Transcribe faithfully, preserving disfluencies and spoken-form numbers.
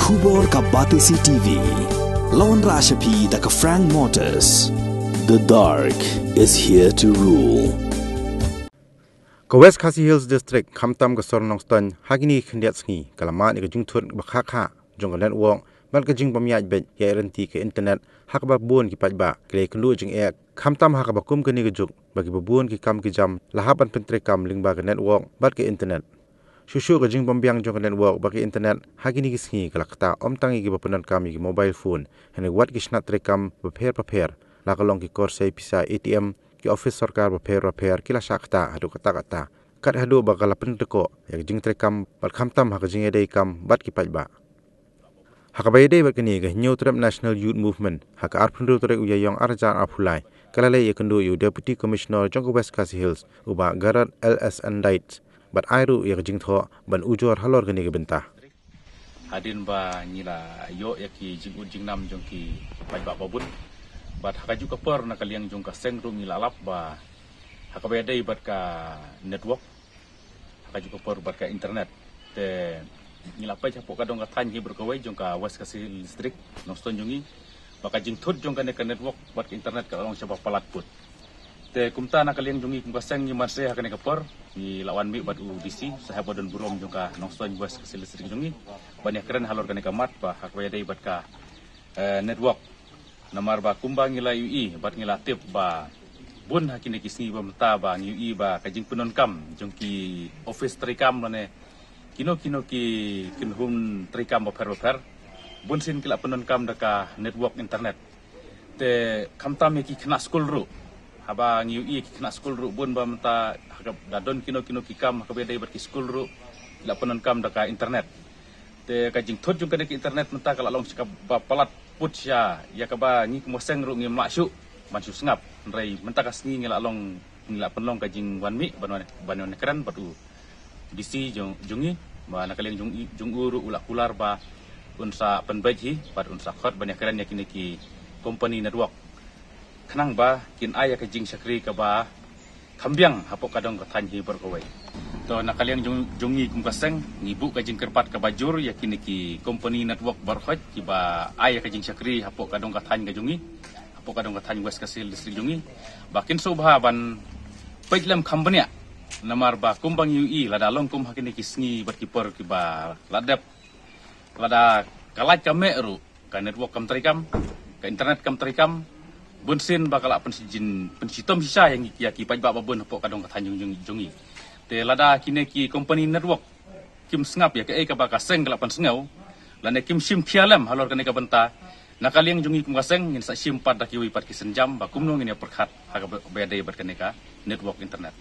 Khubor ka Batesi T V. Lawan Rashapi da ka Frank Motors. The dark is here to rule. Ka West Khasi Hills District, khamtam ka sor Nongstoiñ, ha kine ki khyndiat sngi ka la mad ïa ka jingthut ba kha kha jong ka network bad ka jingbym ïaid beit ïa ka internet, ha kaba bun ki paidbah ki la ïakynduh jingeh, khamtam ha kaba kum kane ka juk ba kiba bun ki kam ki jam la hap ban pyntreikam lyngba ka network bad ka internet. Shuh shuh ka jingbym biang jong ka network bad ka internet ha kine ki sngi ka la ktah ym tang ïa kiba pyndonkam ïa ki mobile phone, hynrei wat ki shnat treikam bapher bapher, la ka long ki kor sei pisa A T M, ki ophis sorkar bapher bapher ki la shah ktah haduh katta katta, kat haduh ba ka la pyntykoh ïa ka jingtreikam bad khamtam ha ka jingïadei kam bad ki paidbah. Ha kaba ïadei bad kane, ka Hynñiewtrep National Youth Movement ha ka arphew hynriew tarik u Ïaïong arhajar arphew lai ka la leit ïakynduh ïa u Deputy Commissioner jong ka West Khasi Hills, u Bah Garod L S Ndait, bad ai ruh ïa ka jingthoh ban ujor halor kane ka bynta. Hadien ba ngi la ïoh ïa ki jingud jingnam jong ki paidbah babun, bad ha kajuh ka por na ka liang jong ka seng ruh ngi la lap ba ha kaba ïadei bad ka network, ha kajuh ka por bad ka internet. Te ngi la peit hapoh ka dong ka thaiñ hi baroh kawei jong ka West Khasi Hills District, Nongstoiñ jong ngi, ba ka jingthut jong kane ka network bad ka internet ka la long shibun palat put. Te kumta na ka liang jong ngi kum ka seng ngi mynta ha kane ka por ngi la wan mih bad u D C saheb ba don burom jong ka Nongstoiñ West Khasi Hills District jong ngi, ban ïakren halor kane ka mat ba ha kaba ïadei bad ka, eh, network. Namar ba kumba ngi la ïohi bad ngi la tip ba bun ha kine ki sngi ba mynta ba ngi ïohi ba ka jingpyndonkam jong ki ophis treikam lane kino kino ki kynhun treikam bapher bapher, bun sien ki la pyndonkam da ka network internet. Te khamtam ïa ki khynnah skul ruh, haba ngi ïohi ïa ki khynnah skul ruh bun ba mynta ha kaba da don kino kino ki kam ha kaba ïadei bad ki skul ruh ki la pyndonkam da ka internet. Te ka jingthut jong kane ka internet mynta ka la long shibun palat put sha ïa kaba ngi kum ka seng ruh ngim lah shuh ban shu sngap. Hynrei mynta ka sngi ngi la long, ngi la pynlong ka jingwan mih ban wan, ban wan ïakren bad u D C jong, jong ngi, ba na ka liang jong i, jong u ruh u la kular ba un sa pynbeit hi bad un sa khot ban ïakren ïa kine ki company network khnang ba kin ai ïa ka jingshakri kaba kham biang hapoh ka dong ka thaiñ hi baroh kawei. To na ka liang jong, jong ngi kum ka seng ngi buh ka jingkyrpad kaba jur ïa kine ki company network baroh kiba ai ïa ka jingshakri hapoh ka dong ka thaiñ ka jong ngi, hapoh ka dong ka thaiñ West Khasi Hills District jong ngi, ba kin sngewbha ban peit lem kham bniah. Namar ba kumba ngi ïohi lada long kum ha kine ki sngi bad ki por kiba la dep, lada ka light ka meh ruh, ka network kam treikam, ka internet kam treikam, bun sien ba ka la pynshitom shisha ïa ngi, ïa ki paidbah babun hapoh ka dong ka thaiñ jong, jong, jong ngi. Te lada kine ki company network kim sngap ïa kaei kaba ka seng ka la pynsngew, lane kim shim khia lem halor kane ka bynta, na ka liang jong ngi kum ka seng ngin sa shim pat da kiwei pat ki sienjam ba kumno ngin ïa pyrkhat ha kaba ïadei bad kane ka network internet.